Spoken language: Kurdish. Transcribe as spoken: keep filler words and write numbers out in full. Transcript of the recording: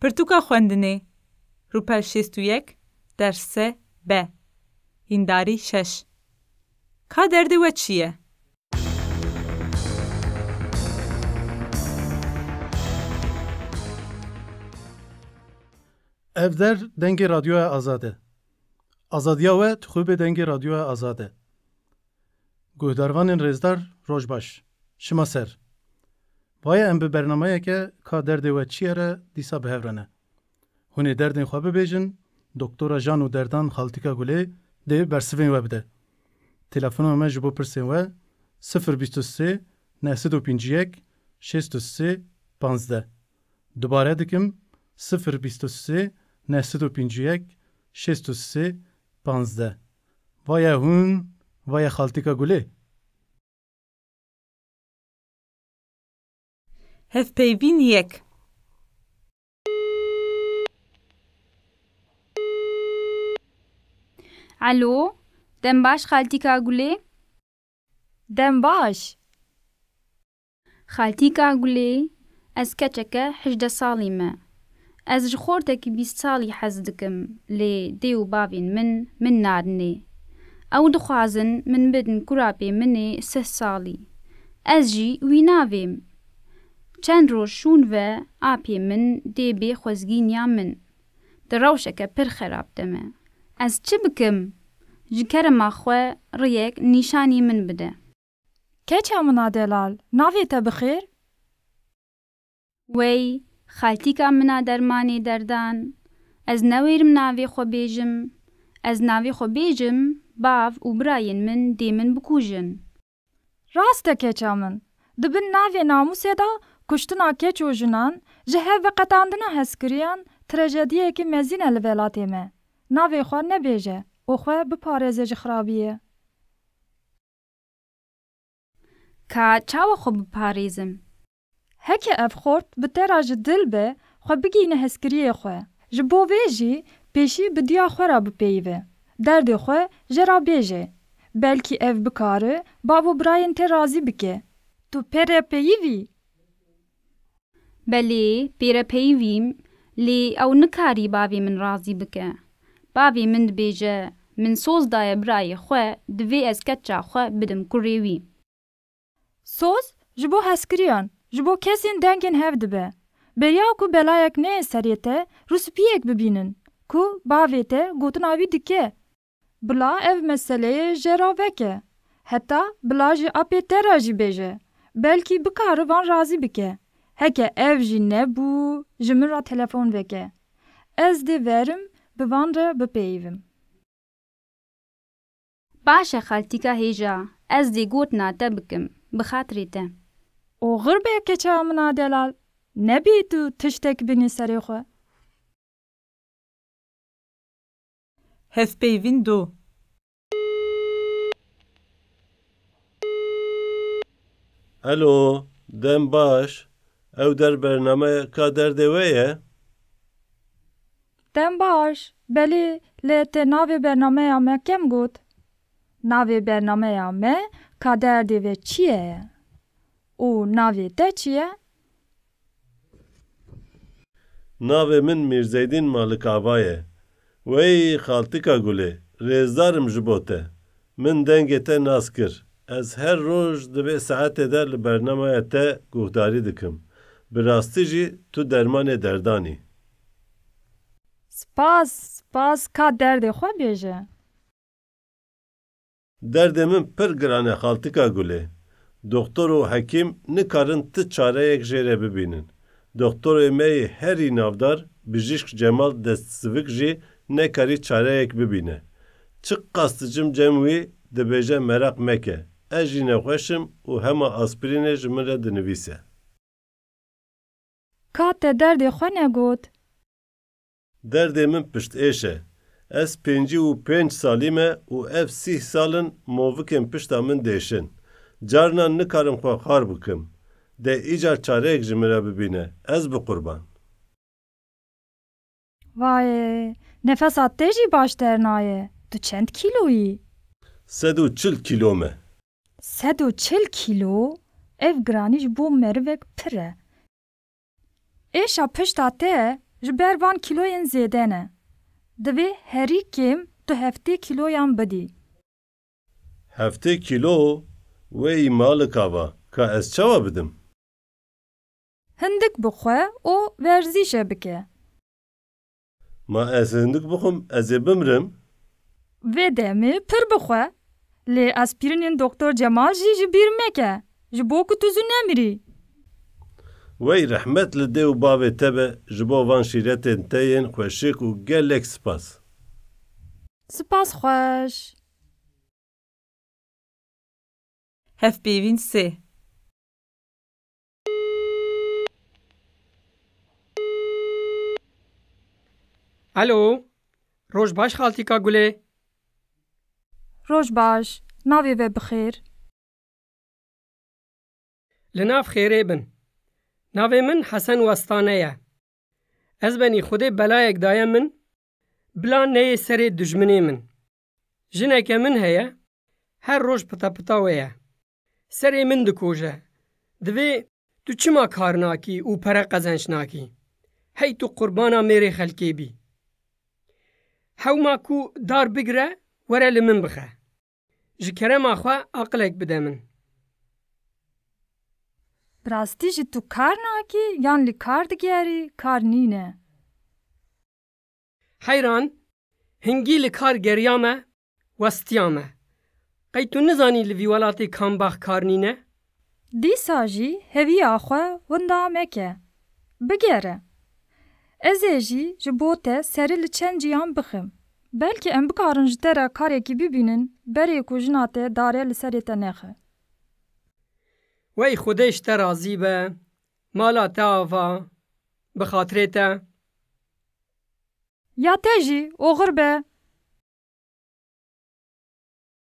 Pirtûka xwendinê, rûpel şêst û yek, ders sê B, hîndarî şeş. Ka derdê we çi ye? Ev der dengê Radyoya Azad e. Azadiya we dixwî bê dengê Radyoya Azad e. Guhdarvanên rêzdar, roj baş. Şima ser. Vaye em bi bernameyeke Ka derdê we çi ye re dîsa bi hev re ne. Hûn ê derdên xwe bibêjin, Doktora Jan û Derdan Xaltîka Gulê dê bersivên we bide. Telefona me ji bo pirsên we sifir bîst û sê neh sed û pêncî yek şêst û sê panzdeh. Dubare dikim, sifir bîst û sê neh sed û pêncî yek şêst û sê panzdeh. Vaye hûn, vaye Xaltîka Gulê. Hevpeyvîn yek. Alo, dem baş Xaltîka Gulê? Dem baş. Xaltîka Gulê, ez keçeke hejdeh salî me. Ez ji xortekî bîst salî hez dikim, lê dê û bavên min, min narinê. Ew dixwazin min bidin kurapê min ê sih salî. Ez jî wî navêm. Çend roj şûn ve apê min dê bê xwezgîniya min. Di rewşeke pir xerab de me. Ez çi bikim? Ji kerema xwe rêyek nîşanî min bide. Keça min a delal, navê te bi xêr? Wey, xaltîka min a dermanê derdan. Ez newêrim navê xwe bêjim. Ez navê xwe bêjim, bav û birayên min dê min bikujin. Rast e keça min. Di bin navê namûsê de kuştina keç û jinan, ji hev veqetandina hezkiriyan, trajediyekî mezin e li welatê me. Navê xwe nebêje û xwe biparêze ji xirabiyê. Ka çawa xwe biparêzim? Heke ev xort bi te re ji dil be, xwe bigihîne hezkiriyê xwe. Ji bo vê jî pêşî bi diya xwe re bipeyive. Derdê xwe jê re bêje. Belkî ev bikare bav û birayên te razî bike. Tu pê re peyivî? Belê, pê re peyivîm, lê ew nikarî bavê min razî bike. Bavê min dibêje, min soz daye birayê xwe, divê ez keça xwe bidim kurê wî. Soz ji bo hezkiriyan, ji bo kesên dengên hev dibe. Beriya ku belayek neyê serê te, rûspiyek bibînin, ku bavê te gotina wî dike. Bila ev meseleyê jê re veke. Heta bila ji apê te re jî bêje. Belkî bikare van razî bike. Heke ev jî nebû, ji min re telefon veke. Ez dê verim, bi van re bipeyivim. Baş e xaltîka hêja, ez dê gotina te bikim, bi xatirê te. Oxir be keça min a delal, nebî tu tiştek binî serê xwe. Hevpeyvîn du. Alo, dem baş. Ew der bernameya Ka derdê we ye? Dem baş. Belê, lê te navê bernameya me kem got. Navê bernameya me Ka derdê we çi ye? Û navê te çi ye? Navê min Mîrzeydîn Malik Ava ye. Wey xaltika Gulê, rêzdar im ji bo te. Min dengê te nas kir. Ez her roj di vê saetê de li bernameya te guhdarî dikim. Bi rastî jî tu dermanê derdan î. Spas, spas, ka derdê xwe bêje. Derdê min pir giran e xaltika Gulê. Doktor û hekîm nikarin ti çareyek jê re bibînin. Doktorê me yê herî navdar, bijîşk Cemal Destsivik jî nekarî çareyek bibîne. Çiqas dicim cem wî, dibêje meraq meke, ez jî nexweş im û hema aspirînê ji min re dinivîse. Ka te derdê xwe negot? Derdê min piştêş e. Ez pêncî û pênc salî me û ev sîh sal in movikên pişta min dêşin. Carinan nikarim xwe xar bikim. De îcar çareyek ji min re bibîne, ez bi qurban. Vayê, nefesa te jî baş dernayê. Tu çend kîlo yî? Sed û çil kîlo me. Sed û çil kîlo? Ev giranî ji bo merivek pir e. Êşa pişta te Ji ber van kîloyên zêde ne. Divê herî kêm tu heftê kîloyan bidî. Heftê kîlo? Wey malika va, ka ez çawa bidim? Hindik bixwe û werzîşe bike. Ma ez hindik bixwim, ez ê bimrim? Vê demê pir bixwe. Lê aspîrinên Doktor Cemal jî ji bîr meke, ji bo ku tu zû nemirî. Wey rehmet li dê û bavê te be, ji bo van şîretên te yên xweşik û gelek spas. Spas xweş. Hevpeyvîn sê. Alo, roj baş xaltîka Gulê. Roj baş, navê we bi xêr. Li nav xêrê bin. Navê min Hesen Westane ye. Ez benî Xwedê belayek daye min, bila neyê serê dijminê min. Jineke min heye, her roj pita pita wê ye. Serê min dikoje. Divê tu çima kar nakî û pere qezenc nakî? Hey tu qurbana mêrê xelkê bî. Hewma ku dar bigire, were li min bixe. Ji kerema xwe aqilek bide min. Bi rastî jî tu kar nakî yan li kar digerî, kar nîne? Heyran, hingî li kar geriya me, westiya me. Qey tu nizanî li vî welatê kambax kar nîne? Dîsa jî heviya xwe winda meke. Bigere. Ez ê jî ji bo te serî li çend ciyan bixim. Belkî em bikarin ji te re karekî bibînin, berê ku jina te dare li serê te nexe. Wey Xwedê ji te razî be, mala te ava, bi xatirê te. Ya te jî oxir be.